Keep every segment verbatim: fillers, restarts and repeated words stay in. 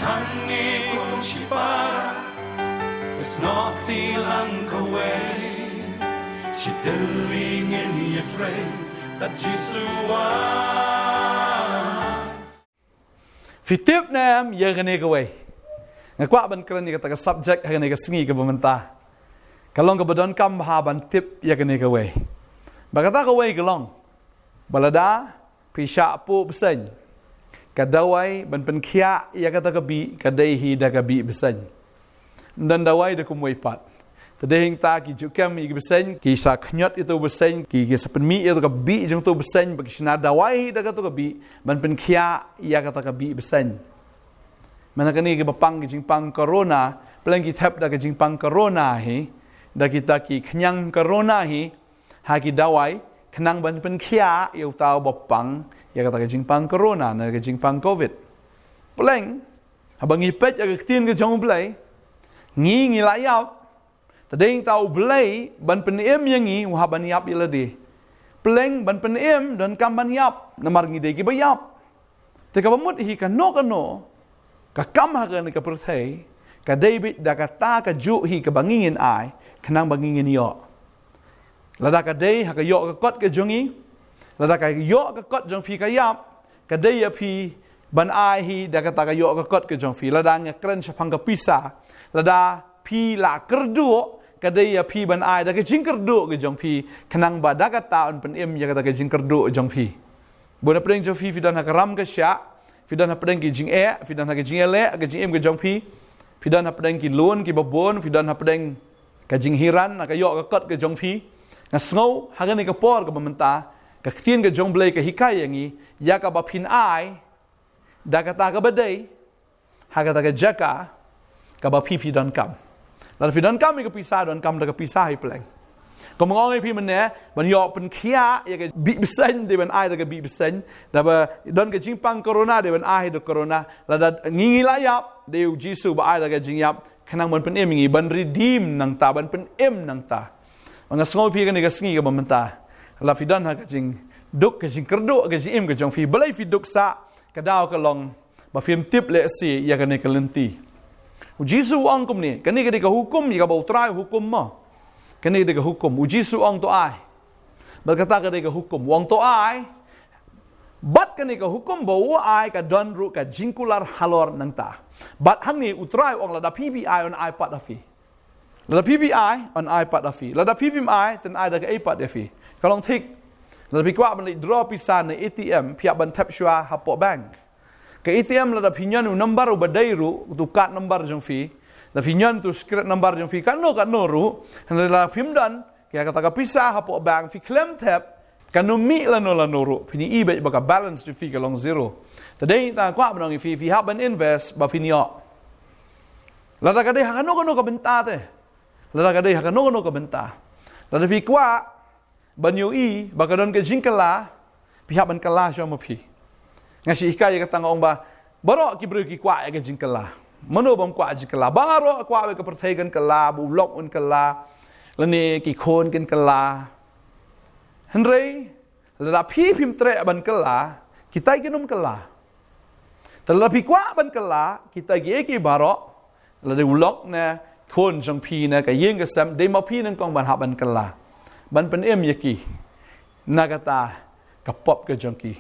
Hangne kum shipara, is not the lang kaway. Shi tylli ngin ïatrei, that Jisu wan. Phi tip ne em ïa kane kawei? Nga kwah ban kren ïa kata ka subject ha kane ka sngi kaba mynta. Ka long kaba donkam bha ban tip ïa kane kawei. Ba kata kawei ka long ba lada phi shah puh bseiñ, ka dawai ban pynkhiah ïa kata ka bih ka dei hi da ka bih bseiñ. Ym don dawai da kumwei pat. Te dei hangta ki ju kem ïa ki bseiñ, ki sa khñiot ïa uto u bseiñ, ki, ki sa pynmih ïa uto ka bih jong uto u bseiñ, bad ki shna dawai hi da kato ka bih ban pynkhiah ïa kata ka bih bseiñ. Mynta kane kaba pang ka jingpang corona, pleng ki thep da ka jingpang corona hi, da kita ki khñiang corona hi, ha ki dawai, khnang ban pynkhiah ïa uta uba pang ïa kata ka jingpang corona, ne ka jingpang covid. Pleng, haba ngi peit ïa ka ktien ka jong U Blei, ngi, ngi la ïap. Te dei hangta U Blei ban pynim ïa ngi, u hap ban ïap ïa lade. Pleng ban pynim donkam ban ïap, namar ngi dei kiba ïap. Te kaba mut hi kano kano ka kam ha kane ka pyrthei, ka dei beit da kata kajuh hi kaba ngi ngin ai, khnang ba ngi ngin ïoh. Lada ka dei ha ka ïoh ka kot ka jong ngi, lada ka ïoh ka kot jong phi ka ïap, ka dei ïa phi ban ai hi da kata ka ïoh ka kot ka jong phi. Lada nga kren shaphang ka pisa, lada phi la kyrduh, ka dei ïa phi ban ai da ka jingkyrduh ka jong phi, khnang ba da kata un pynim ïa kata ka jingkyrduh jong phi. Bun hapdeng jong phi, phi don ha ka ram ka shah, phi don hapdeng ki jingeh, phi don ha ka jingeh leh, ka jingim ka jong phi, phi don hapdeng ki loan kiba bun, phi don hapdeng ka jinghiran, ha ka ïoh ka kot ka jong phi. Nga sngew ha kane ka por kaba mynta, ka ktien ka jong U Blei ka hikai ïa ngi, ïa kaba phin ai da kata kaba dei, ha kata ka jaka kaba phi, phi donkam. Lada phi donkam ïa ka pisa, donkam da ka pisa hi pleng. Kumba nga ong ïa phi mynne, ban ïoh pynkhiah ïa ka bih bseiñ dei ban ai da ka bih bseiñ, da ba don ka jingpang corona dei ban ai da corona. Lada ngi, ngi la ïap, dei U Jisu ba ai da ka jingïap, khnang ban pynim ngi, ban redeem nangta, ban pynim nangta. Ba nga sngew ïa phi kane ka sngi kaba mynta, lada phi don ha ka jingduk, ka jingkyrduh, ka jingim ka jong phi, balei phi duk sah, ka daw ka long ba phim tip lehse ïa kane ka lynti. U Jisu u ong kumne, kane ka dei ka hukum, ïa kaba U Trai u hukum mo. Kane ka dei ka hukum, U Jisu u ong to ai. Bad kata ka dei ka hukum, u ong to ai. Bad kane ka hukum ba u ai ka don ruh ka jingkular halor nangta. Bad hangne U Trai u ong lada phi phi ai un ai pat ha phi. Lada phi phi ai un ai pat ha phi. Lada phi phim ai, ten ai da kaei pat ïa phi. Ka long thik. Lada phi kwah ban leit draw pisa na A T M, phi hap ban thep shuwa hapoh bank. Ka A T M lada phi ñion u number uba dei ruh, uto u card number jong phi, lada phi ñion uto u secret number jong phi, kano kano ruh, hynrei lada phim don ïa kata ka pisa hapoh bank, phi khlem thep, kano mih lano lano ruh, phin ïohi beit ba ka balance jong phi ka long zero. Te dei tang kwah ban ong ïa phi, phi hap ban invest ba phin ïoh. Lada ka dei ha kano kano ka bynta te. Lada ka dei ha kano kano ka bynta. Lada phi kwah ban ïohi ba ka don ka jingkylla, phi hap ban kylla shuwa ma phi. Nga shu hikai ïa kata, nga ong ba baroh ki briew ki kwah ïa ka jingkylla. Mano bym kwah jingkylla? Baroh kwah ba ka pyrthei kan kylla, ba u lok un kylla, lane ki khun kin kylla. Hynrei lada phi phim treh ban kylla, kitai kin ym kylla. Te lada phi kwah ban kylla kita kiei kiei baroh, lada u lok ne khun jong phi ne ka ïing ka sem, dei ma phi nyngkong ban hap ban kylla, ban pynim ïa ki na kata ka pop ka jong ki.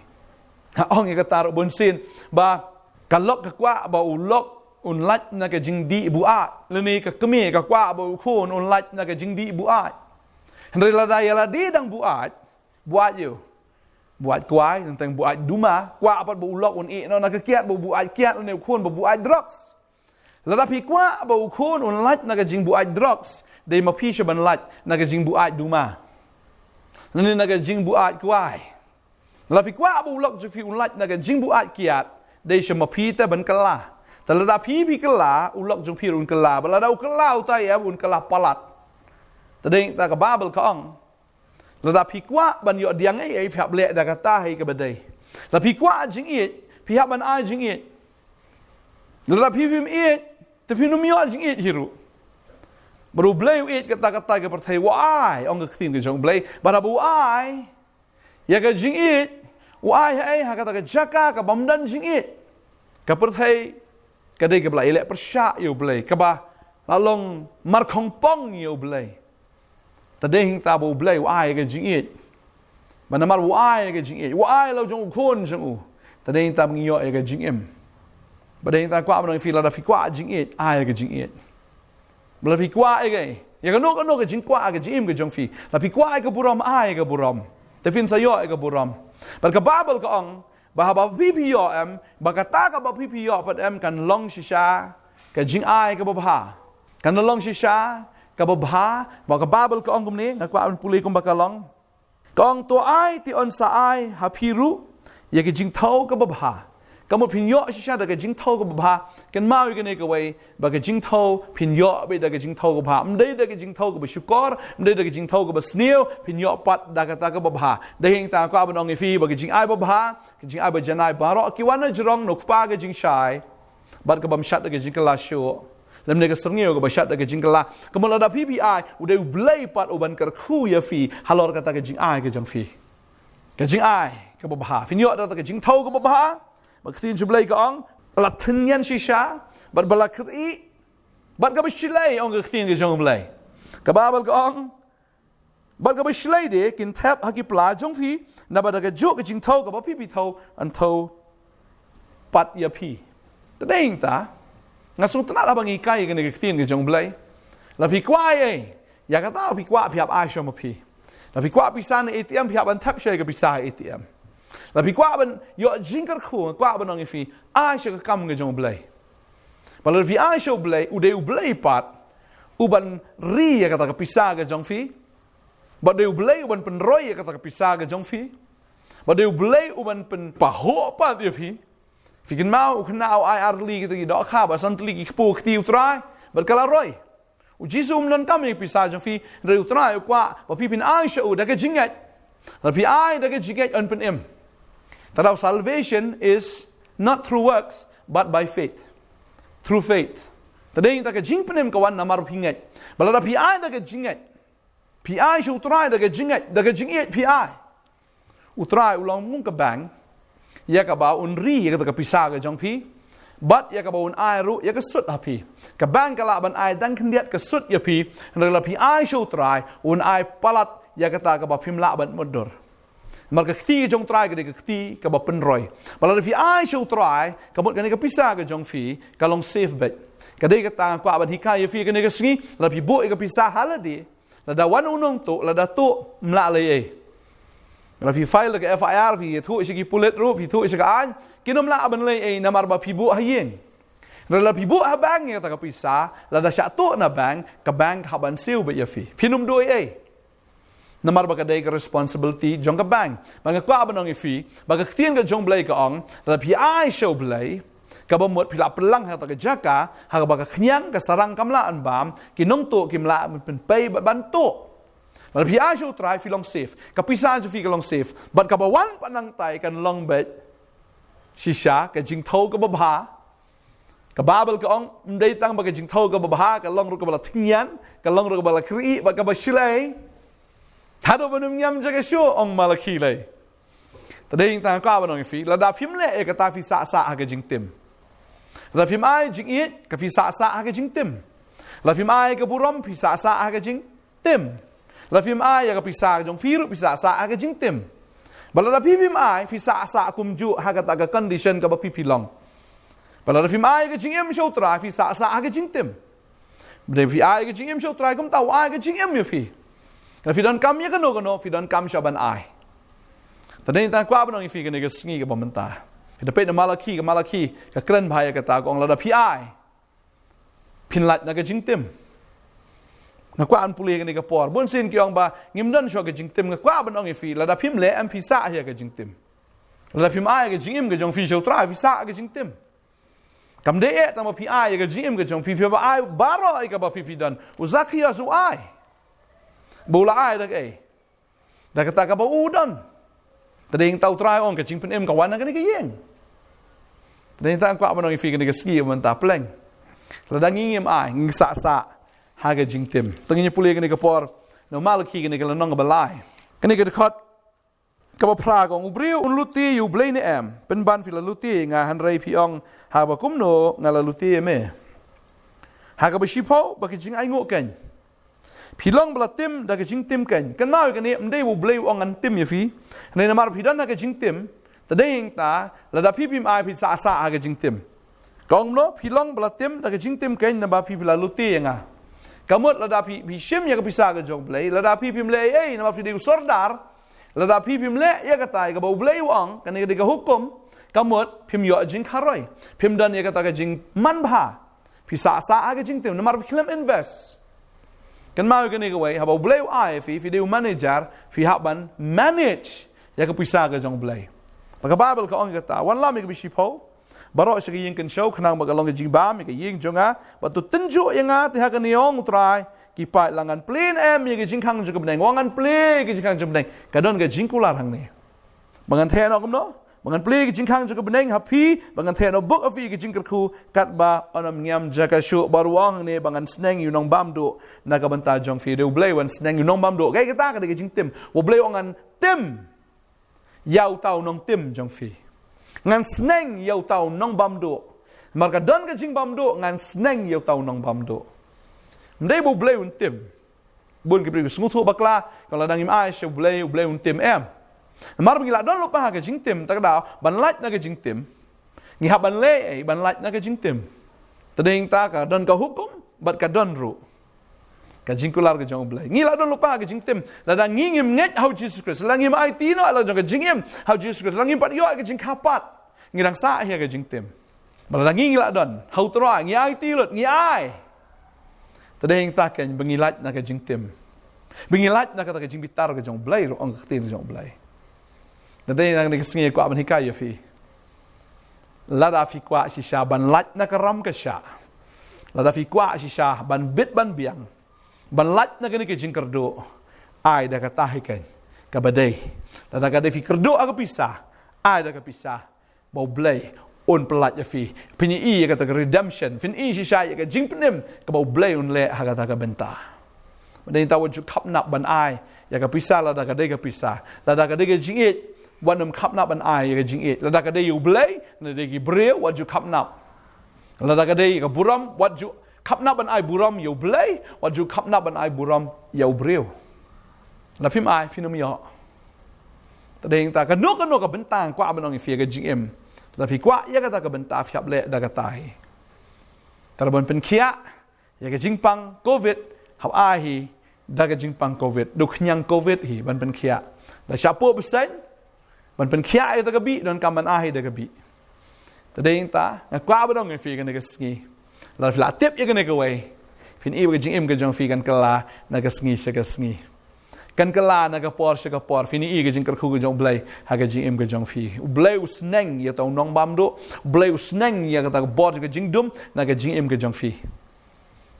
Nga ong ïa kata ruh bunsien ba ka lok ka kwah ba u lok un lait na ka jingdih buaid, lane ka kmie ka kwah ba u khun un lait na ka jingdih buaid. Hynrei lada ïa lade dang buaid, buaid ïa u, buaid kwai, teng teng buaid duma, kwah pat ba u lok un ïeh noh na ka kiad, ba u buaid kiad, lane u khun ba buaid drugs. Lada phi kwah ba u khun un lait na ka jingbuaid drugs, dei ma phi shuwa ban lait na ka jingbuaid duma, lane na ka jingbuaid kwai. Lada phi kwah ba u lok jong phi un lait na ka jingbuaid kiad, dei shuwa ma phi te ban kylla. Te lada phi phi kylla, u lok jong phi ruh un kylla. Bad lada u kylla utai ïa, un kylla palat. Te dei ta ka Baibl ka ong, lada phi kwah ban ïoh diang ei ei, phi hap leh da kata hi kaba dei. Lada phi kwah jingïeit, phi hap ban ai jingïeit. Lada phi phim ïeit, te phin ym ïoh jingïeit hi ruh. Bad U Blei u ïeit kata kata ka pyrthei, u ai, ong ka ktien ka jong U Blei, bad haba u ai ïa ka jingïeit, u ai ha ei? Ha kata ka jaka kabym don jingïeit. Ka pyrthei ka dei kaba la ïaleh pyrshah ïa U Blei, kaba la long markhongpong ïa U Blei. Te dei hangta ba U Blei u ai ka jingïeit. Ba namar u ai ka jingïeit, u ai la u jong u khun jong u. Te dei hangta ba ngi ïoh ïa ka jingim. Ba dei hangta kwah ban ong ïa phi, lada phi kwah jingïeit, ai ka jingïeit. Ba lada phi kwah ïa ka, ïa kano kano ka jingkwah, ka jingim ka jong phi, lada phi kwah ïa ka burom, ai ka burom. Te phin sa ïoh ïa ka burom. Bad ka Baibl ka ong ba haba phi phi ïoh em, ba kata kaba phi phi ïoh pat em kan long shisha ka jingai kaba bha. Kan long shisha kaba bha. Ba ka Baibl ka ong kumne, nga kwah ban pule kumba ka long. Ka ong, "To ai te yn sa ai ha phi ruh ïa ka jingthew kaba bha." Ka mut phin ïoh shisha da ka jingthew kaba bha. Kynmaw ïa kane kawei, ba ka jingthew phin ïoh beit da ka jingthew kaba bha. Ym dei da ka jingthew kaba shukor, ym dei da ka jingthew kaba sniew, phin ïoh pat da kata kaba bha. Dei hangta kwah ban ong ïa phi ba ka jingai ba bha, ka jingai ba janai baroh ki wan na jrong na u Kpa ka jingshai. Bad kabym shad da ka jingkylla shuh, lymne ka syrngiew kaba shad da ka jingkylla. Ka mut lada phi phi ai, u dei U Blei pat uban kyrkhu ïa phi halor kata ka jingai ka jong phi. Ka jingai kaba bha. Phin ïoh da kata ka jingthew kaba bha. Ba ka ktien jong U Blei ka ong, la tynñian shisha, bad ba la khrieh, bad kaba shlei, ong ka ktien ka jong U Blei. Ka Baibl ka ong, bad kaba shlei de kin thep ha ki pla jong phi, naba da kajuh ka jingthew kaba phi phi thew, yn thew pat ïa phi. Te dei hangta, nga sngewtynnat haba ngi hikai ïa kane ka ktien ka jong U Blei. Lada phi kwah ei, ïa kata phi kwah, phi hap ai sha ma phi. Lada phi kwah pisa na A T M, phi hap ban thep sha ka pisa A T M. Lada phi kwah ban ïoh jingkyrkhu, nga kwah ban ong ïa phi, ai sha ka kam ka jong U Blei. Bad lada phi ai sha U Blei, u dei U Blei pat uban ri ïa kata ka pisa ka jong phi. Bad dei U Blei uban pynroi ïa kata ka pisa ka jong phi. Bad dei U Blei uban pynpahuh pat ïa phi. Phi kynmaw, u khynnah u ai ar tylli kita ki dohkha, bad san tylli ki kpu kti, U Trai, bad ka la roi. U Jisu um donkam ïa ka pisa jong phi, hynrei U Trai u kwah ba phi phin ai sha u da ka jingngeit. Lada phi ai da ka jingngeit, yn pynim. Te da, salvation is not through works, but by faith. Through faith. Te dei hangta ka jingpynim ka wan namar phi ngeit. Bad lada phi ai da ka jingngeit, phi ai sha U Trai da ka jingngeit, da ka jingngeit phi ai, U Trai u long kum ka bank, ïa kaba un ri ïa kata ka pisa ka jong phi, bad ïa kaba un ai ruh ïa ka sut ha phi. Ka bank ka lah ban ai dang khyndiat ka sut ïa phi, hynrei lada phi ai sha U Trai, un ai palat ïa kata kaba phim lah ban mutdur. Namar ka kti jong U Trai ka dei ka kti kaba pynroi. Bad lada phi ai sha U Trai, ka mut kane ka pisa ka jong phi ka long safe beit. Ka dei kata nga kwah ban hikai ïa phi kane ka sngi, lada phi buh ïa ka pisa ha lade, lada wan u nongtuh, lada tuh, ym lah lei ei. Lada phi file da ka F I R, phi ïathuh sha ki pulit ruh, phi ïathuh sha ka aiñ, kin ym lah ban lei ei namar ba phi buh ha ïing. Hynrei lada phi buh ha bank ïa kata ka pisa, lada shah tuh na bank, ka bank ka hap ban siew beit ïa phi. Phin ym duh ei ei. Namar ba ka dei ka responsibility jong ka bank. Bad nga kwah ban ong ïa phi ba ka ktien ka jong U Blei ka ong, lada phi ai sha U Blei, kaba mut phi la pynlang ha kata ka jaka ha kaba ka khñiang ka sarang kam lah ban bam, ki nongtuh kim lah ban pynpei bad ban tuh. Lada phi ai sha U Trai, phi long safe. Ka pisa jong phi ka long safe. Bad kaba wan pat nangtai kan long beit shisha ka jingthew kaba bha. Ka Baibl ka ong, ym dei tang ba ka jingthew kaba bha, ka long ruh kaba la tynñian, ka long ruh kaba la khrieh, bad kaba shlei. Haduh ban ym ñiam jaka shuh, ong Malakhi lei. Te dei hangta nga kwah ban ong ïa phi, lada phim leh ïa kata, phi sah sah ha ka jingtim. Lada phim ai jingïeit, ka phi sah sah ha ka jingtim. Lada phim ai ka burom, phi sah sah ha ka jingtim. Lada phim ai ïa ka pisa ka jong phi ruh, phi sah sah ha ka jingtim. Bad lada phi phim ai, phi sah sah kumjuh ha kata ka condition kaba phi phi long. Bad lada phim ai ka jingim sha U Trai, phi sah sah ha ka jingtim. Bad lada phi ai ka jingim sha U Trai, kumta u ai ka jingim ïa phi. Lada phi donkam ïa kano kano, phi donkam shwa ban ai. Te dei hangta kwah ban ong ïa phi kane ka sngi kaba mynta. Phi da peit na Malakhi, ka Malakhi ka kren bha ïa kata, ka ong lada phi ai, phin lait na ka jingtim. Nga kwah ban pule kane ka por. Bun sien ki ong ba ngim don shuh ka jingtim. Nga kwah ban ong ïa phi, lada phim leh em, phi sah ïa ka jingtim. Lada phim ai ka jingim ka jong phi sha U Trai, phi sah ka jingtim. Kam dei eh tang ba phi ai ïa ka jingim ka jong phi, phi ba ai baroh ïa kaba phi phi don. U Zakhios u ai. Ba u la ai da kaei? Da kata kaba u don. Te dei hangta U Trai u ong ka jingpynim ka wan na kane ka ïing. Te dei hangta nga kwah ban ong ïa phi kane ka sngi mynta, pleng, lada ngi ngim ai, ngi sah sah ha ka jingtim. Te ngin ïa pule kane ka por na Malakhi, kane ka lynnong kaba lai, kane ka dkhot Kaba phra ka ong, u briew un lute ïa u Blei ne em? Pynban phi la lute ïa nga, hynrei phi ong, haba kumno nga la lute ïa me? Ha kaba shiphew, ba ki jingainguh keiñ. Phi long ba la tim da ka jingtim keiñ. Kynmaw ïa kane, ym dei ba u Blei u ong ngan tim ïa phi. Hynrei namar phi don ha ka jingtim, te dei hangta, lada phi phim ai phi sah sah ha ka jingtim. Ka ong kumno, phi long ba la tim da ka jingtim keiñ naba phi phi la lute ïa nga. Ka mut lada phi, phi shim ïa ka pisa ka jong u Blei, lada phi phim leh ei ei naba phi dei u sordar, lada phi phim leh ïa kata ïa kaba u Blei u ong, kane ka dei ka hukum, ka mut phim ïoh jingkharoi, phim don ïa kata ka jingmanbha. Phi sah sah ha ka jingtim namar phi khlem invest. Kynmaw ïa kane kawei, haba u Blei u ai phi, phi dei u manager, phi hap ban manage ïa ka pisa ka jong u Blei. Ba ka Baibl ka ong ïa kata, wanlam ïa kaba shiphew baroh sha ka ïing kynshew, khnang ba ka long ka jingbam ïa ka ïing jong nga, bad to tynjuh ïa nga, te ha kane ong u Trai, ki paid, la ngan plie ne em ïa ka jingkhang jong ka bneng? Wat ngan plie ïa ka jingkhang jong ka bneng. Ka don ka jingkular hangne. Ba ngan theh noh kumno? Ba ngan plie ïa ka jingkhang jong ka bneng ha phi, ba ngan theh noh buk ha phi ïa ka jingkyrkhu, katba un ym ngiam jaka shuh. Baroh hangne ba ngan sneng ïa u nongbamduh na ka bynta jong phi. Dei u Blei un sneng ïa u nongbamduh. Kaei kata? Ka dei ka jingtim. U Blei u ong ngan tim ïa uta u nongtim jong phi. Ngan sneng ïa uta u nongbamduh. Namar ka don ka jingbamduh, ngan sneng ïa uta u nongbamduh. Ym dei ba u Blei un tim. Bun ki briew ki sngewthuh bakla, ka la dang im ai sha u Blei, u Blei un tim, em. Namar ba ngi la don lypa ha ka jingtim, ta ka daw ban lait na ka jingtim, ngi hap ban leh ei ei ban lait na ka jingtim? Te dei hangta, ka don ka hukum bad ka don ruh ka jingkular ka jong u Blei. Ngi la don lypa ha ka jingtim, lada ngi ngim ngeit ha u Jisu Khrist, lada ngim aiti noh la jong ka jingim ha u Jisu Khrist, lada ngim pat ïoh ka jingkyrpad, ngi dang sah hi ha ka jingtim. Ba lada ngi, ngi la don ha u Trai, ngi aiti lut, ngi ai, te dei hangta keiñ ba ngi lait na ka jingtim, ba ngi lait na kata ka jingbitar ka jong u Blei ruh, ong ka ktien ka jong u Blei. Te dei na kane ka sngi kwah ban hikai ïa phi. Lada phi kwah shisha ban lait na ka ram ka shah, lada phi kwah shisha ban bit ban biang, ban lait na kane ka jingkyrduh, ai da kata hi keiñ kaba dei. Lada ka dei phi kyrduh ha ka pisa, ai da ka pisa, ba u Blei un pyllait ïa phi. Phin ïohi ïa kata ka redemption, phin ïohi shisha ïa ka jingpynim kaba u Blei un leh ha kata ka bynta. Ba dei hangta, wat ju khapnap ban ai ïa ka pisa, lada ka dei ka pisa, lada ka dei ka jingïeit, wat nym khapnap ban ai ïa ka jingïeit. Lada ka dei ïa u Blei, lada dei ki briew, wat ju khapnap. Lada ka dei ïa ka burom, wat ju khapnap ban ai burom ïa u Blei, wat ju khapnap ban ai burom ïa u briew. Lada phim ai, phin nym ïoh. Te dei hangta, kano kano ka bynta kwah ban ong ïa phi ha ka jingim, lada phi kwah ïa kata ka bynta, phi hap leh da kata hi. Te lada ban pynkhiah ïa ka jingpang covid, hap ai hi da ka jingpang covid, da u khñiang covid hi ban pynkhiah. Lada shah phuh bseiñ ban pynkhiah ïa kata ka bih, donkam ban ai hi da ka bih. Te dei hangta, nga kwah ban ong ïa phi kane ka sngi, lada phi la tip ïa kane kawei, phin ïohi ba ka jingim ka jong phi kan kylla na ka sngi sha ka sngi, kan kylla na ka por sha ka por. Phin ïohi ka jingkyrkhu ka jong u Blei ha ka jingim ka jong phi. U Blei u sneng ïa uta u nongbamduh, u Blei u sneng ïa kata ka bor jong ka jingdum na ka jingim ka jong phi.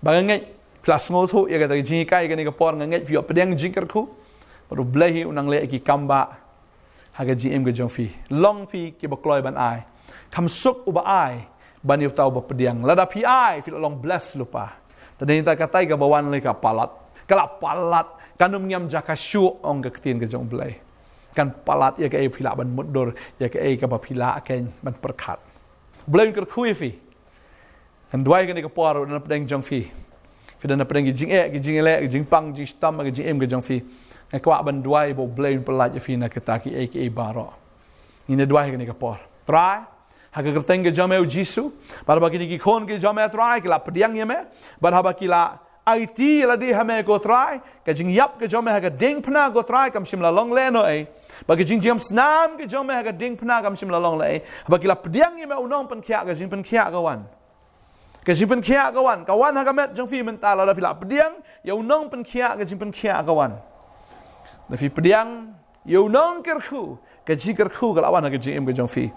Ba nga ngeit phi la sngewthuh ïa kata ka jinghikai kane ka por, nga ngeit phi ïoh pdiang jingkyrkhu. Bad u Blei hi u nang leh ki kam bah ha ka jingim ka jong phi. Long phi kiba kloi ban ai. Kham suk uba ai ban ïa uta uba pdiang. Lada phi ai, phi la long bless lypa. Te dei hangta, katai kaba wan lei ka palat, ka la palat, kan ym ngiam jaka shuh, ong ka ktien ka jong u Blei. Kan palat ïa kaei phi lah ban mutdur, ïa kaei kaba phi lah keiñ ban pyrkhat. U Blei un kyrkhu ïa phi. Ngan duwai kane ka por, u don napdeng jong phi. Phi don napdeng ki jingeh, ki jingleh, ki jingpang, jingshitom ha ka jingim ka jong phi. Nga kwah ban duwai ba u Blei un pyllait ïa phi na kita kiei kiei baroh. Ngin ïa duwai kane ka por. Trai, ha ka kyrteng ka jong me u Jisu, bad haba kine ki khun ki jong me Trai ki la pdiang ïa me, bad haba ki la aiti ïa lade ha me ko Trai, ka jingïap ka jong me ha ka diengphna ko Trai kam shym la long lehnohei. Bad ka jingjam snam ka jong me ha ka diengphna kam shym la long lehei. Haba ki la pdiang ïa me u nongpynkhiah, ka jingpynkhiah ka wan. Ka jingpynkhiah ka wan, ka wan ha ka met jong phi mynta. Lada phi la pdiang ïa u nongpynkhiah, ka jingpynkhiah ka wan. Lada phi pdiang ïa u nongkyrkhu, ka jingkyrkhu ka la wan ha ka jingim ka jong phi.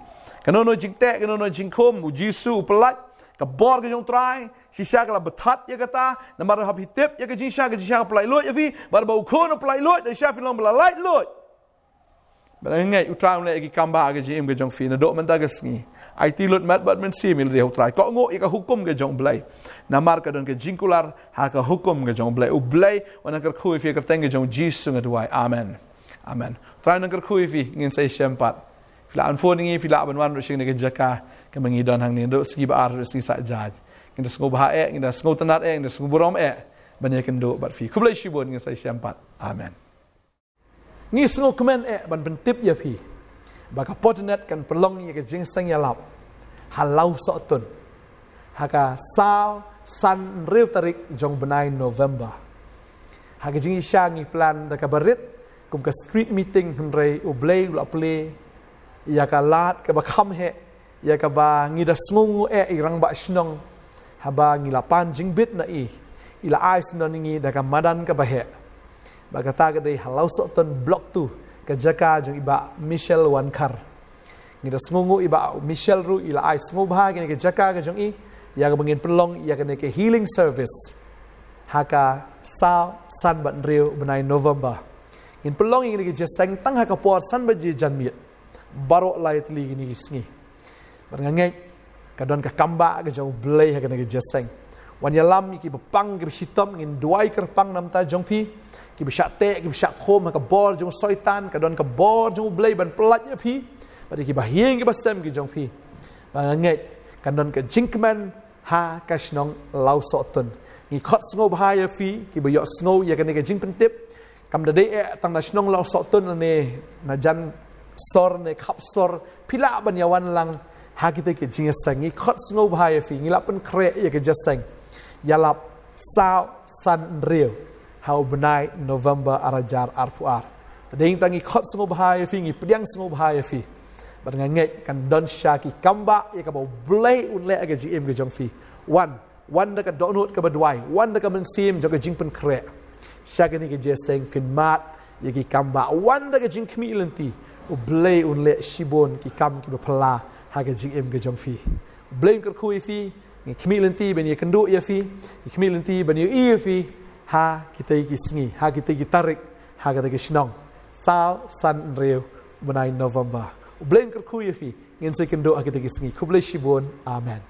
Kano kano jingteh, kano kano jingkhum, u Jisu u pyllait, ka bor ka jong u Trai shisha ka la bthat ïa kata. Namar haba phi tip ïa ka jingshisha, ka jingshisha ka pyllait luid ïa phi. Bad haba u Khun u pyllait luid, da shisha phin long ba la lait luid. Bad nga ngeit u Trai un leh ïa ki kam bah ha ka jingim ka jong phi naduh mynta ka sngi. Aiti lut met bad mynsiem ïa lade ha u Trai. Kohnguh ïa ka hukum ka jong u Blei. Namar ka don ka jingkular ha ka hukum ka jong u Blei. U Blei un nang kyrkhu ïa phi ha ka kyrteng ka jong u Jisu nga duwai. Amen. Amen. Trai nang kyrkhu ïa phi, ngin sa ïashem pat. Phi lah ban phone ïa ngi, phi lah ban wan ruh sha kane ka jaka kaba ngi don hangne, naduh sngi ba ar haduh sngi saitjaiñ. Ngin da sngewbha eh, ngin da sngewtynnad eh, ngin da sngewburom eh ban ïakynduh bad phi. Khublei shibun, ngin sa ïashem pat. Amen. Ngi sngewkmen eh ban pyntip ïa phi ba ka Potternet kan pynlong ïa ka jingïaseng ïalap ha Lawsohtun ha ka saw, san, hynriew tarik jong u bnai November. Ha ka jingïaishah ngi plan da kaba rit kum ka street meeting, hynrei U Blei u la plie ïa ka lad kaba kham heh, ïa kaba ngi da sngewnguh eh i rangbah shnong, haba ngi la pan jingbit na i, i la ai syndon ïa ngi da ka madan kaba heh. Ba kata ka dei ha Lawsohtun Block two, ka jaka jong i Bah Michelle Wankhar. Ngi da sngewnguh i Bah Michelle ruh i la ai sngewbha kane ka jaka ka jong i, ïa kaba ngin pynlong ïa kane ka healing service ha ka saw, san bad hynriew bnai November. Ngin pynlong ïa kane ka jingïaseng tang ha ka por san baje janmiet baroh lai tylli kine ki sngi. Bad nga ngeit ka don ka kambah ka jong U Blei ha kane ka jingïaseng. Wan ïalam ïa kiba pang kiba shitom, ngin duwai kyrpang namar jong phi. Kiba shah teh, kiba shah khum ha ka bor jong u Soitan, ka don ka bor jong U Blei ban pyllait ïa phi. Bad ïa kiba ïeng kiba sem ki jong phi, ba nga ngeit kan don ka jingkmen ha ka shnong Lawsohtun. Ngi khot sngewbha ïa phi kiba ïohsngew ïa kane ka jingpyntip. Kam da dei eh tang na shnong Lawsohtun lane na jan sor ne khap sor, phi lah ban ïawan lang ha kita ki jingïaseng. Ngi khot sngewbha ïa phi, ngi la pynkhreh ïa ka jingïaseng ïalap saw, san, hynriew ha u bnai November ar hajar arphew ar. Te dei tang ngi khot sngewbha ïa phi, ngi pdiang sngewbha ïa phi. Bad nga ngeit kan don sha ki kambah ïa kaba U Blei un leh ha ka jingim ka jong phi. Wan, wan da ka dohnud kaba duwai, wan da ka mynsiem jong ka jingpynkhreh. Sha kane ka jingïaseng phin mad ïa ki kambah, wan da ka jingkhmih lynti. U Blei un leh shibun ki kam kiba phylla ha ka jingim ka jong phi. U Blei un kyrkhu ïa phi. Ngi khmih lynti ban ïakynduh ïa phi, ngi khmih lynti ban ïohi ïa phi ha kita ki sngi, ha kita ki tarik, ha kita ki shnong. Saw, san, hynriew bnai November. U Blei un kyrkhu ïa phi. Ngin sa ïakynduh ha kita ki sngi. Khublei shibun. Amen.